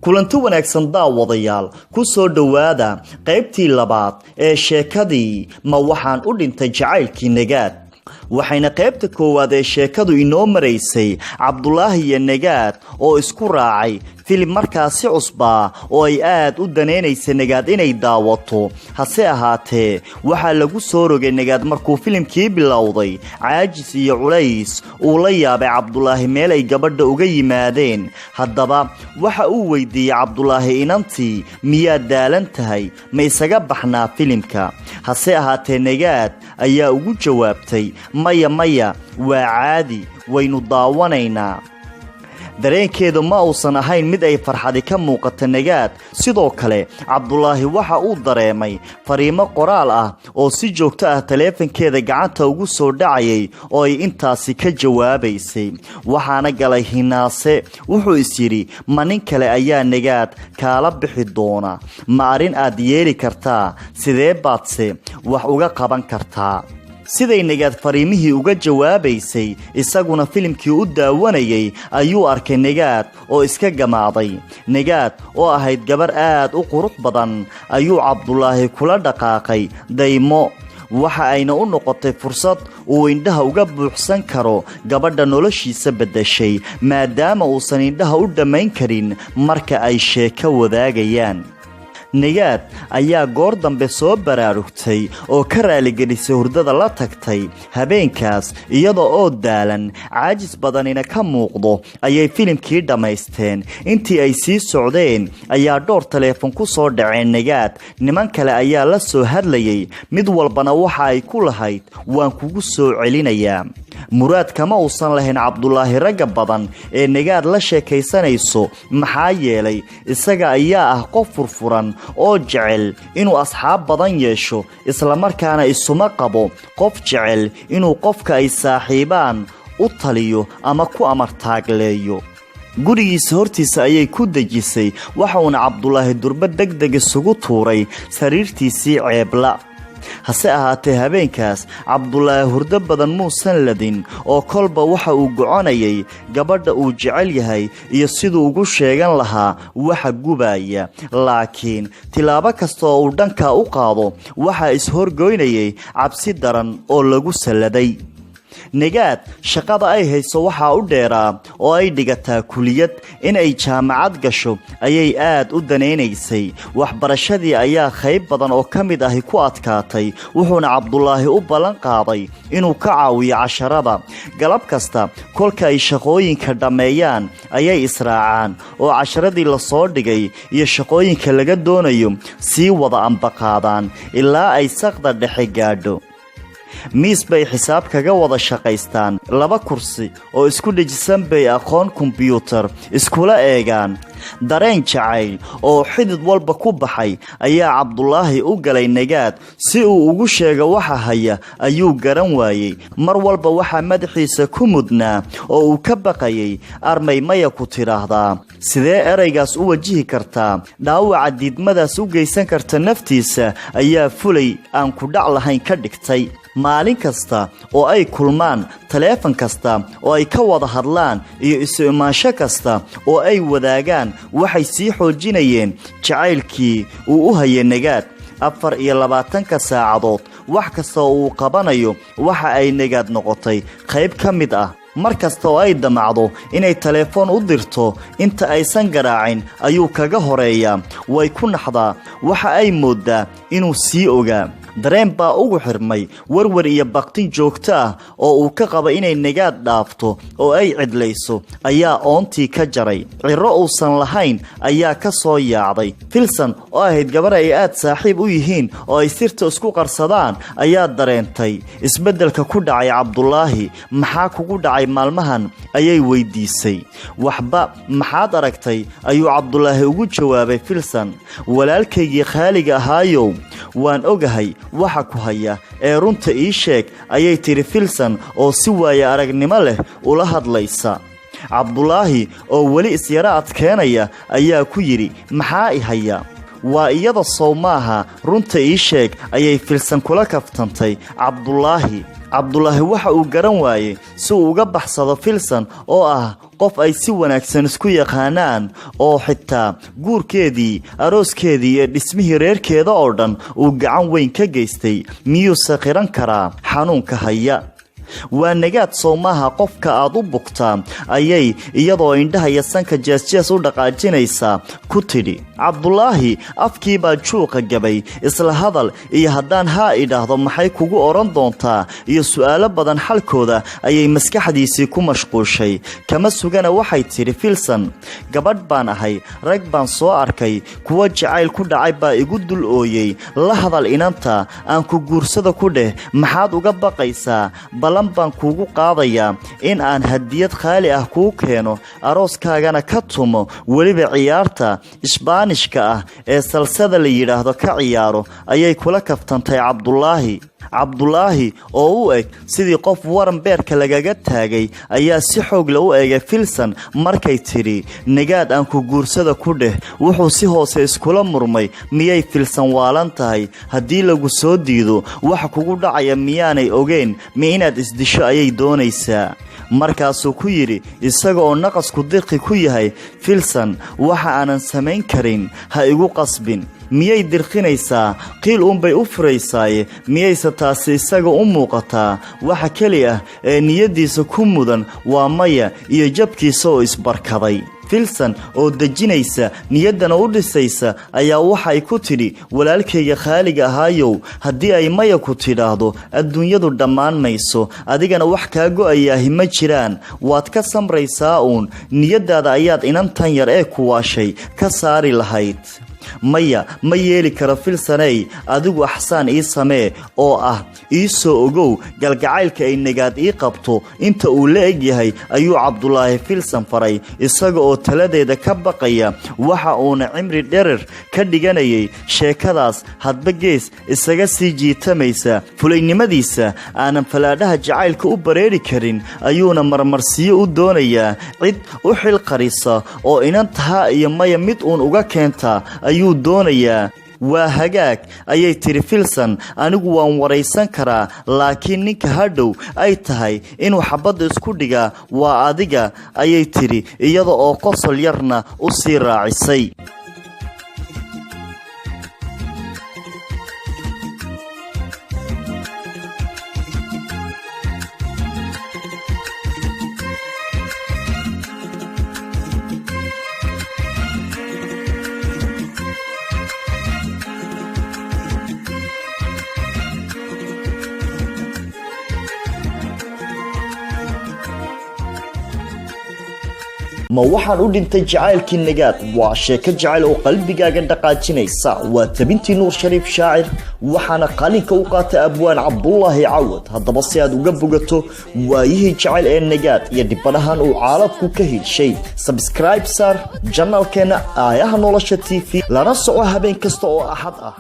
Kulanti wanaagsan daawadayaal, ku soo dhowaada qaybtii labaad ee sheekadii "Ma Waxaan u Dhintay Jacaylkii Nagaad". Waxayna qaybta koowaad ee sheekadu inoo maraysay Cabdulaahi iyo Nagaad oo isku raacay filim markaasi cusbaa oo ay aad u danaynaysay Nagaad inay daawato. Hase ahaatee, waxaa lagu soo rogay Nagaad markuu filimkii bilowday caajis iyo culays uu la yaabay Cabdulaahi meel ay gabadha uga yimaadeen. Haddaba waxa uu weydiiyey Cabdulaahi inantii: "Miyaad daalan tahay? Ma isaga baxnaa filimka?" Hase ahaatee, Nagaad ayaa ugu jawaabtay: "Maya, maya, waa caadi, waynu daawanaynaa." Dareenkeedu ma uusan ahayn mid ay farxadi ka muuqata Nagaad. Sidoo kale, Cabdulaahi waxa uu dareemay fariimo qoraal ah oo si joogto ah taleefankeeda gacanta ugu soo dhacayay oo ay intaasi ka jawaabaysay. Waxaana galay hinaase. Wuxuu is yidhi: "Ma nin kale ayaa Nagaad kaala bixi doona? Ma arrin aad yeeli kartaa? Sidee baadse wax uga qaban kartaa?" Siday Nagaad fariimihii uga jawaabaysay, isaguna filimkii u daawanayay, ayuu arkay Nagaad oo iska gamaaday. Nagaad oo ahayd gabar aad u qurux badan ayuu Cabdulaahi kula dhaqaaqay daymo. Waxa ayna u noqotay fursad uu indhaha uga buuxsan karo gabadha noloshiisa beddeshay, maadaama uusan indhaha u dhammayn karin marka ay sheeko wadaagayaan. Nagaad ayaa goor dambe soo baraarugtay oo ka raaligelisay hurdada la tagtay habeenkaas. Iyada oo daalan, caajis badanina ka muuqdo, ayay filimkii dhammaysteen. Intii ay sii socdeen ayaa dhowr taleefon ku soo dhaceen Nagaad. Niman kale ayaa la soo hadlayay, mid walbana waxa ay ku lahayd: "Waan kugu soo celinayaa." Muraad kama uusan lahayn Cabdulaahi ragga badan ee Nagaad la sheekaysanayso, maxaa yeelay isaga ayaa ah qof furfuran oo jecel inuu asxaab badan yeesho, islamarkaana isuma qabo qof jecel inuu qofka ay saaxiibaan u taliyo ama ku amartaagleeyo. Gurigiisa hortiisa ayay ku dejisay, waxauna Cabdulaahi durbo deg deg isugu tuuray sariirtiisii ceebla. Hase ahaatee, habeenkaas Cabdulaahi hurdo badan muusan ladin, oo kolba waxa uu goconayay gabadha uu jecel yahay iyo siduu ugu sheegan lahaa waxa gubaya. Laakiin tilaabo kasta oo uu dhankaa u qaado, waxaa is-horgoynayay cabsi daran oo lagu salladay. Nagaad shaqada ay hayso waxaa u dheeraa oo ay dhigataa kuliyad. In ay jaamacad gasho ayay aad u danaynaysay. Waxbarashadii ayaa qayb badan oo ka mid ahi ku adkaatay, wuxuuna Cabdulaahi u ballan qaaday inuu ka caawiyo casharada. Galab kasta kolka ay shaqooyinka dhammeeyaan ayay israacaan oo casharadii lasoo dhigay iyo shaqooyinka laga doonayo sii wada ambaqaadaan ilaa ay saqda dhexe gaadho. Miis bay xisaab kaga wada shaqaystaan, laba kursi oo isku dhejisan bay aqoon kombyuutar iskula eegaan. Dareen jacayl oo xidid walba ku baxay ayaa Cabdulaahi u galay Nagaad. Si uu ugu sheego waxa haya ayuu garan waayey. Mar walba waxaa madaxiisa ku mudnaa oo uu ka baqayay: "Armay maya ku tidhaahdaa? Sidee eraygaas u wajihi kartaa?" Dhaawaca diidmadaas u geysan karta naftiisa ayaa fulay aan ku dhac lahayn ka dhigtay. Maalin kasta oo ay kulmaan, taleefan kasta oo ay ka wada hadlaan iyo isu imaansho kasta oo ay wadaagaan, waxay sii xoojinayeen jacaylkii uu u hayay Nagaad. 24-ka saacadood wax kasta oo uu qabanayo, waxa ay Nagaad noqotay qayb ka mid ah. Mar kasta oo ay damacdo inay taleefoon u dirto, inta aysan garaacin ayuu kaga horeeyaa. Way ku naxdaa, waxa ay mooddaa inuu sii ogaa. Dareen baa ugu xirmay. Warwar iyo baqtin joogto ah oo uu ka qabo inay Nagaad dhaafto oo ay cidlayso ayaa oontii ka jaray. Ciro uusan lahayn ayaa ka soo yaacday. Filson oo ahayd gabar ay aad saaxiib u yihiin oo ay sirta isku qarsadaan ayaa dareentay isbeddelka ku dhacay Cabdulaahi. "Maxaa kugu dhacay maalmahan?" ayay weydiisay. "Waxba, maxaad aragtay?" ayuu Cabdulaahi ugu jawaabay Filson. "Walaalkaygii khaaliga ahaayow, waan ogahay waxa ku haya ee runta ii sheeg," ayay tidhi Filson oo si waaya aragnimo leh ula hadlaysa. Cabdulaahi oo weli isyaro adkeenaya ayaa ku yidhi: "Maxaa i haya? Waa iyada sow maaha? Runta ii sheeg," ayay Filsan kula kaftantay Cabdulaahi. Cabdulaahi waxa uu garan waayey si uu uga baxsado Filson oo ah qof Qof ay si wanaagsan isku yaqaanaan oo xitaa guurkeedii, arooskeedii iyo dhismihii reerkeeda oo dhan uu gacan weyn ka geystay, miyuuse qiran karaa xanuunka haya? "Waa Nagaad, sow maaha qofka aad u bugtaa?" ayay iyadoo indhaha iyo sanka jeesjees u dhaqaajinaysaa ku tidhi. Cabdulaahi afkiibaa juuqa gabay. Isla hadal iyo "haddaan haa idhaahdo maxay kugu odhan doontaa?" iyo su'aalo badan xalkooda ayay maskaxdiisii ku mashquushay. Kama sugana waxay tidhi: "Filsan, gabadh baan ahay, rag baan soo arkay, kuwa jacayl ku dhacay baa igu dul ooyey. La hadal inanta, aan ku guursada ku dheh. Maxaad uga baqaysaa? Ballan baan kuugu qaadayaa in aan hadiyad khaali ah kuu keeno, arooskaagana ka tumo, weliba ciyaarta Isbaanishka ah ee salsada la yidhaahdo ka ciyaaro," ayay kula kaftantay Cabdulaahi. Cabdulaahi oo u eg sidii qof waran beerka lagaga taagay ayaa si xoog la u eegay Filsan markay tidhi: "Nagaad aan ku guursada ku dheh." Wuxuu si hoose iskula murmay: miyay Filsan waalan tahay? Haddii lagu soo diido waxa kugu dhacaya miyaanay ogeyn? Mi inaad isdisho ayay doonaysaa? Markaasuu ku yidhi isaga oo naqasku dirqi ku yahay: "Filsan, waxa aanan samayn karin ha igu qasbin." Miyay dirqinaysaa? Qiil uunbay u furaysaaye, miyayse taasi isaga u muuqataa? Waxa keli ah ee niyaddiisa ku mudan waa maya iyo jabkiisa oo isbarkaday. Filsan oo dejinaysa, niyaddana u dhisaysa, ayaa waxay ku tidhi: "Walaalkayga khaaliga ahaayow, haddii ay maya ku tidhaahdo, adduunyadu dhammaan mayso, adigana wax kaa go'ayaahi ma jiraan. Waad ka samraysaa uun, niyaddaada ayaad inantan yar ee kuwaashay ka saari lahayd." "Maya, ma yeeli karo Filsaney. Adigu axsaan ii samee oo ah ii soo ogow galgacaylka ay Nagaad ii qabto inta uu la eg yahay," ayuu Cabdulaahi Filsan faray, isaga oo taladeeda ka baqaya. Waxa uuna cimri dherer ka dhiganayay sheekadaas hadba gees isaga sii jiitamaysa. Fulaynimadiisa aanan falaadhaha jacaylka u bareeri karin ayuuna marmarsiyo u doonayaa. Cid u xil qarisa oo inantahaa iyo maya mid uun uga keentaa ayuu doonayaa. "Waa hagaag," ayay tiri Filsan, "anigu waan waraysan karaa, laakiin ninka hadhow ay tahay inuu xabadda isku dhigaa waa adiga," ayay tidhi iyada oo qosol yarna u sii raacisay. Ma waxaan u dhintay jacaylkii Nagaad waa sheeko jacayl oo qalbigaaga dhaqaajinaysa. Waa tabintii Nuur Shariif Shaacir, waxaana qalinka u qaatay abwaan Cabdulaahi Cawad. Haddaba si aad uga bogato waayihii jacayl ee Nagaad iyo dhibanahan uu caaladku ka helshay, subscribe saar channelkeena Aayaha Nolosha TV, lana soco habeen kasta oo Axad ah.